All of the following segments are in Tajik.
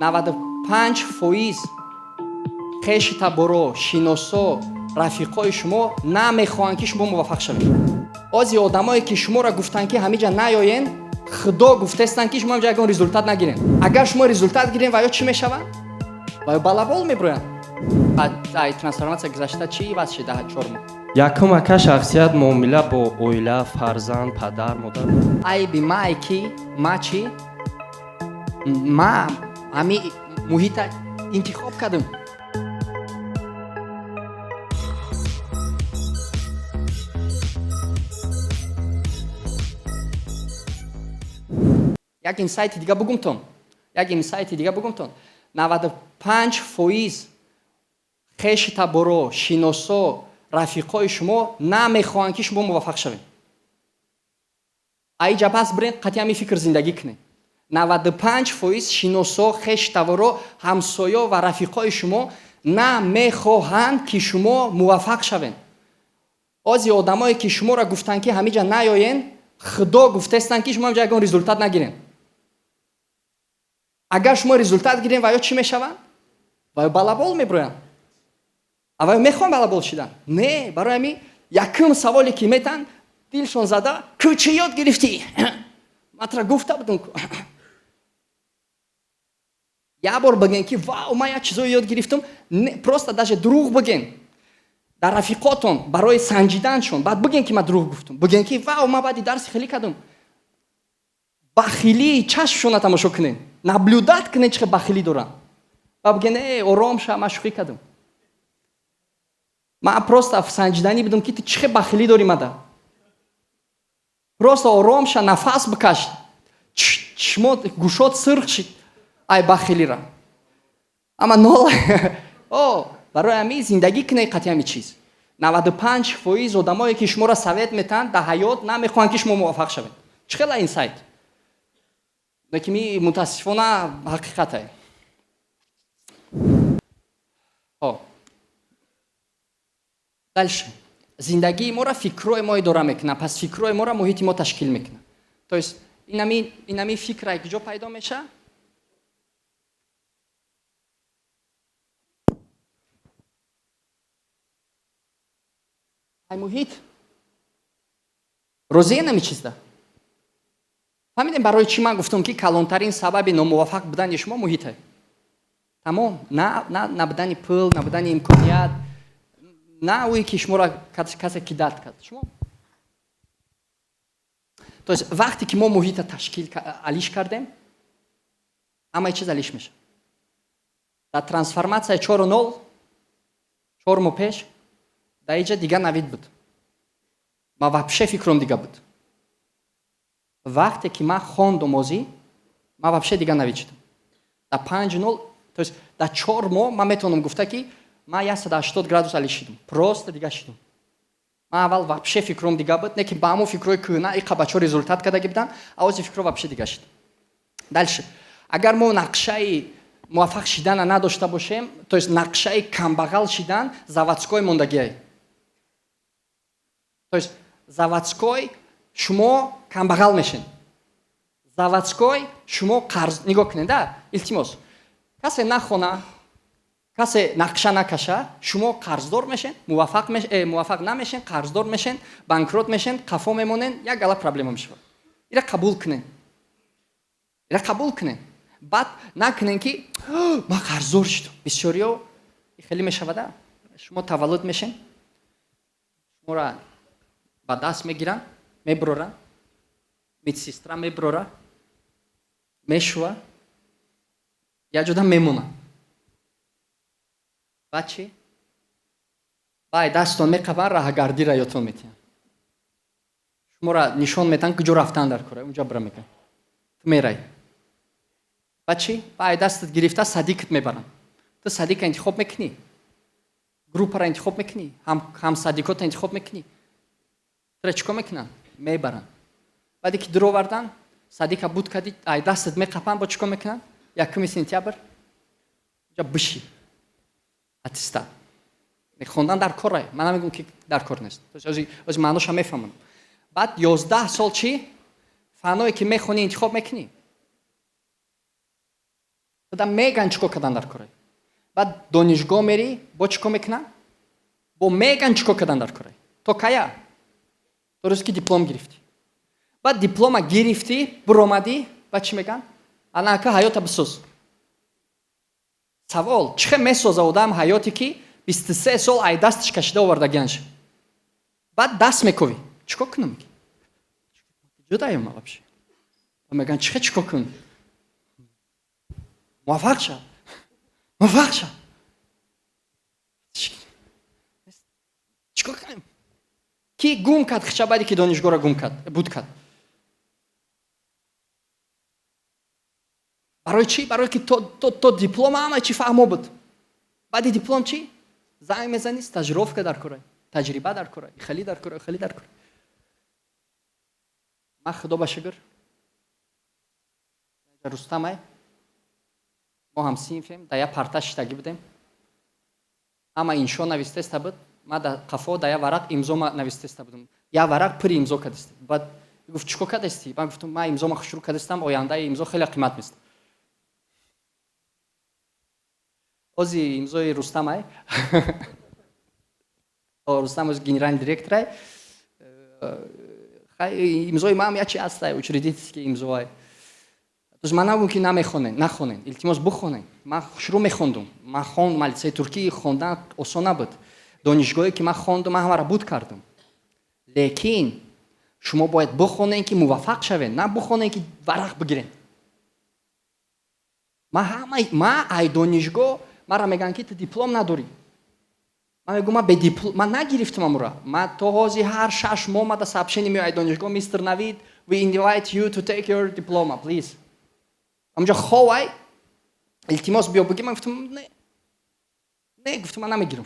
95% хеши таборо, шиносо, рафиқои шумо намехоҳанд, ки шумо муваффақ шавед. Ози одамое, ки шуморо гуфтанд, ки ҳамиҷа наёен, худо гуфтестанд, ки шумо ҳамҷа ягон результат нагирен. Агар шумо результат гирен, ва ё чӣ мешаванд? Ва ё балабол меброянд. Ай трансформатсия гузашта чӣ иваз шида 4 моҳ? Якум, ака, шахсият, муомила бо оила, фарзанд, падар, модар. Айби ма ай ки ма чӣ? Ма ҳами муҳита интихоб кардам. Як инсайти дига бугумтон, як инсайти дига бугумтон: 95% хеши таборо, шиносо, рафиқои шумо намехоҳанд, ки шумо муваффақ шавед. Аиҷа пас бирен, қатъи ҳамин фикр зиндагӣ кунед. 95% шиносо, хеши таворо, ҳамсоё ва рафиқои шумо намехоҳанд, ки шумо муваффақ шавед. Ози одамое, ки шуморо гуфтанд, ки ҳамиҷа наёен, худо гуфтестанд, ки шумо ҳамҷа ягон результат нагирен. Агар шумо результат гирен, ва ё чӣ мешаванд? Ва ё балабол меброянд. А ва ё мехоҳанд балабол шидан? Не. Барои ҳамин якум саволе, ки метан, дилшон зада: «Ку чӣ ёд гирифтӣ? Матра гуфта будум». Як бор бигӯен, ки вау, ман як чизое ёд гирифтам. Просто даже дурӯғ бигӯен дар рафиқотон барои санҷиданшон. Баъд бигӯен, ки ман дурӯғ гуфтам. Бигӯен, ки вау, ман баъди дарси хелӣ кардам. Бахилии чашмшона тамошо кунед, наблюдать кунед, чӣ хел бахилӣ доранд. Ба бигӯен: «Э, ором ша, ман шӯхӣ кардам, ман просто санҷиданӣ будам, ки ту чӣ хел бахилӣ дорӣ мада. Просто ором ша, нафас бикаш». Чишмо гӯшот сирх шид ай бахилира, ама нола. О, барои ҳамин зиндагӣ кунед қатъи ҳамин чиз: 95% одамое, ки шуморо совет метаҳанд, дар ҳаёт намехоҳанд, ки шумо муваффақ шавед. Чӣ хела инсайт, лекин ми мутаассифона ҳақиқате. Хоб, дальше. Зиндагии моро фикрҳои мо идора мекунад, пас фикрҳои моро муҳити мо ташкил мекунад. То есть инами фикр ай куҷо пайдо мешавад? Ай муҳит. Розие нами чизда фаҳмидем, барои чӣ ман гуфтам, ки калонтарин сабаби номуваффақ будани шумо муҳите. Тамом. На набудани пул, набудани имконият, на ӯе, ки шуморо касе кидать кард шумо. То есть вақте ки мо муҳита ташкил алиш кардем, ҳамаи чиз алиш мешавад. Дар трансформатсияи 4.0, 4 моҳ пеш, дар иҷа дига Навид буд, ман вообще фикром дига буд. Вақте ки ман хондум озӣ, ман вообще дига Навид шудам дар 5.0. То есть дар 4 моҳ ман метавонам гуфта, ки ман 180 градус алиш шудам, просто дига шудам. Ман аввал вообще фикром дига буд, не ки ба ҳамон фикрҳои кӯҳна иқа бачаҳо результат кардаги буданд, авози фикрҳо вообще дига шуд. Дальше. Агар мо нақшаи муваффақ шидана надошта бошем, то есть нақшаи камбағал шидан заводской мондагиай. То есть заводской шумо камбағал мешен, заводской шумо қарз. Нигоҳ кунед, да, илтимос, касе нахона, касе нақша накаша, шумо қарздор мешен, муваффақ намешен, қарздор мешен, банкрот мешен, қафо мемонен, як гала проблема мешавад. Ира қабул кунен, ира қабул кунен. Баъд накунен, ки ман қарздор шудам. Бисёриё хеле мешавада: шумо таваллуд мешен, шуморо ба даст мегиранд, мебуроранд, медсестра мебурора, мешува, як ҷода мемонад. Баъд чӣ? Баъд дастон меқабанд, раҳгардира ёдтон метиҳанд, шуморо нишон метаҳанд, куҷо рафтан дар кора, унҷа бира мекунад, ту мерай. Баъд чӣ? Баъд дастат гирифта, садикат мебаранд. Ту садика интихоб мекунӣ, группаро интихоб мекунӣ, ҳамсадикота интихоб мекунӣ. Тура чӣ кор мекунанд? Мебаранд. Баъде ки дуровардан, садика буд кардӣ, ай дастат меқапанд, бо чӣ кор мекунанд? 1 сентябр ҷа биши, аттестат хондан дар кора. Ман намегӯм, ки дар кор нест, ози маъноша мефаҳмам. Баъд 11 сол чӣ? Фанное, ки мехонӣ, интихоб мекунӣ. Ту Туда меган чӣ кор кардан дар кора. Баъд донишгоҳ мерӣ, бо чӣ кор мекунанд? Бо меган чӣ кор кардан дар кора. То кая? То рӯзе ки диплом гирифтӣ. Баъд диплома гирифтӣ, биромадӣ, баъд чӣ меган? Ана ака, ҳаёта бисоз. Савол: чӣ хел месоза одам ҳаёте, ки 23 сол ай дасташ кашида овардагианш? Баъд даст мековӣ: чӣ кор кунам, ҷудаем вообще? Меган: чӣ хел чӣ кор кун? Муваффақ шав, муваффақ шав. Чӣ кор кунем? Ки гум кард хича, баъде ки донишгоҳро гум кард, буд кард? Барои чӣ? Барое ки то диплом ҳама чӣ фаҳмо буд. Баъди диплом чӣ? Занг мезанӣ: стажировка дар кора, таҷриба дар кора, хеле дар кора, хеле дар кора. Ман, худо ба шукр, Рустамай, мо ҳам синфем, дар як парта шиштагӣ будем. Ҳама иншо навистеста буд, ман дар қафо дар як варақ имзо навистеста будам. Як варақ пури имзо кардист. Баъд гуфт: чӣ кор кардасти? Ман гуфтам: ман имзома шурӯъ кардастам, ояндаи имзо хеле қимат мест. Ози имзои Рустамай. Рустам ози генеральный директорай. Имзои маам ячи ҳастай, учредительский имзоай. То есть ман нагӯм, ки намехонен, нахонен, илтимос, бихонен. Ман шурӯъ мехондум. Ман хондум лицеи туркӣ, хондан осон набуд. Донишгоҳе ки ман хондум, ман ҳамаро буд кардам. Лекин шумо бояд бихонен, ки муваффақ шавед, на бихонен, ки варақ бигирен. Ман ҳама, ман ай донишгоҳ маро мегӯянд, ки ту диплом надорӣ. Ман мегӯм: ман бедиплом, ман нагирифтам амура. Ман то ҳозир ҳар 6 моҳ мада сообщение меояд донишгоҳ: «Мистер Навид, we invite you to take your diploma, please». Ҳамҷо ховай, илтимос, биё бигӣ. Ман гуфтам: не, не, гуфтам, ман намегирам.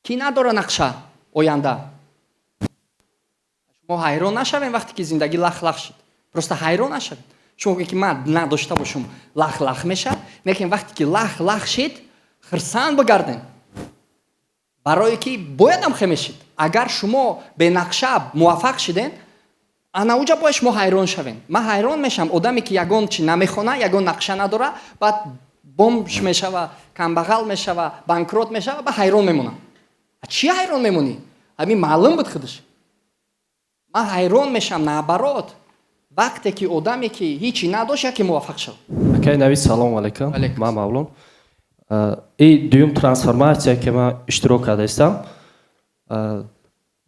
Кӣ надора нақша оянда? Шумо ҳайрон нашавем, вақте ки зиндагӣ лах лах шуд. Просто ҳайрон нашавед. Шумо гӯед, ки ман надошта бошам, лах лах мешавад. Лекин вақте ки лах лах шид, хирсанд бигардем, барое ки боядам хе мешид. Агар шумо бенақша муваффақ шиден, ана уҷа бояд шумо ҳайрон шавем. Ман ҳайрон мешавам, одаме ки ягон чи намехона, ягон нақша надора, баъд бомж мешава, камбағал мешава, банкрот мешава, ба ҳайрон мемонам. Чӣ ҳайрон мемонӣ? Ҳамин маълум буд худаш. Ман ҳайрон мешавам, наоборот, вақте ки одаме, ки ҳичи надошт, яке муваффақ шавад. Акай Навид, салому алайкум. Ман Мавлон. И дуюм трансформатсия, ки ман иштирок кардаистам,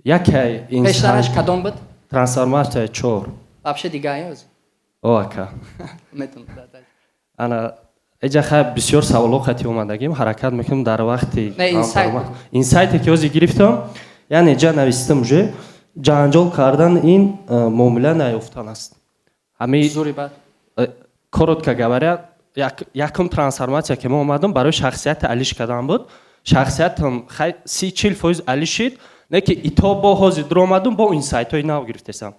якай. Пештараш кадом буд? Трансформатсияи чор. Вообще дига. О, ака. Ана эҷа хай бисёр саволҳо қати омадагим, ҳаракат мекунам дар вақти инсайте, ки ҳозир гирифтам. Яъне ҷа навистам уже: ҷанҷол кардан ин муомила наёфтан аст. Ҳами, коротко говоря, якум трансформатсия, ки мо омадам, барои шахсияти алиш кардан буд. Шахсиятам хай 30-40% алишид, не ки ито бо ҳозир дуромадум, бо инсайтҳои нав гирифтесам.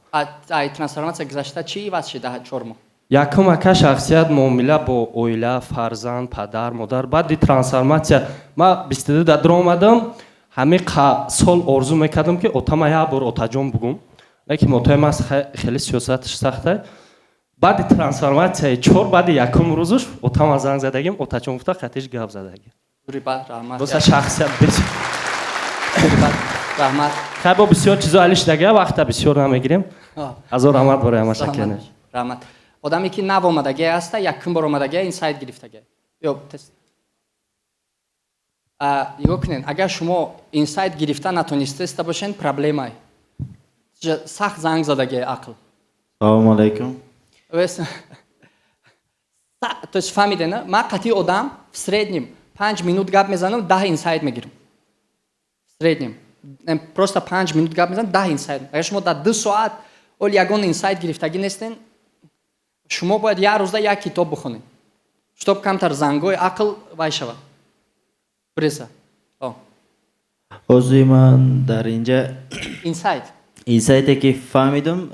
Трансформатсия гузашта чӣ иваз шид 4 моҳ? Якум, ака, шахсият, муомила бо оила, фарзанд, падар, модар. Баъди трансформатсия ма 22 да дуромадам. Ҳамин сол орзу мекардам, ки отама як бор отаҷон бугум, лекин отаи ман хеле сиёсаташ сахта. Баъди трансформатсияи чор, баъди якум рӯзуш отама занг задагим, отаҷон гуфта, қатиш гап задагим. Боса шахсият. Раҳмат. Хай, бо бисёр чизо али шидага, вақта бисёр намегирем. Ҳазор раҳмат барои ҳамашакена. Раҳмат. Одаме, ки нав омадагия ҳаста, якум бор омадагия, инсайт гирифтагия ё нигоҳ кунед, агар шумо инсайт гирифта натонистеста бошен, проблемай сахт занг задагия ақл. Салому алайкум. То есть фаҳмиде, на? Ман қатъи одам в среднем 5 минут гап мезанам, 10 инсайт мегирам. В среднем просто 5 минут гап мезанам, 10 инсайт. Агар шумо дар 2 соат оли ягон инсайт гирифтагӣ нестен, шумо бояд як рӯзда як китоб бихонед, чтоб камтар зангои ақл вай шавад, биреса. Ҳозир ман дар инҷа инсайт. Инсайте, ки фаҳмидам,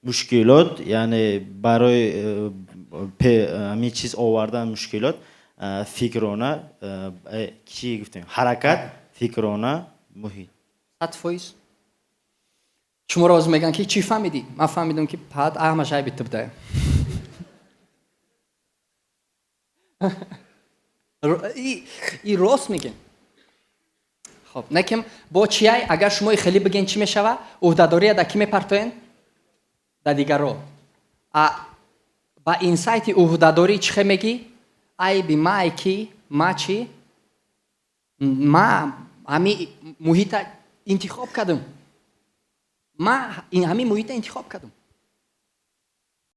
мушкилот, яъне барои ҳамин чиз овардан мушкилот, фикрона, чӣ гуфтем, ҳаракат, фикрона, муҳит. 100%. Шуморо ҳозир мегӯянд, ки чӣ фаҳмидӣ? Ман фаҳмидам, ки пад аҳмаш айби ту буда. И рост мегем. Хоб, неким бо чиай, агар шумо хеле бигем, чӣ мешава? Уҳдадория да кӣ мепартоен? Да дигаро. А ба инсайти уҳдадорӣ чӣ хе мегӣ? Айби ма, ки ма чӣ? Ма ҳами муҳита интихоб кардам. Ма ҳамин муҳита интихоб кардам.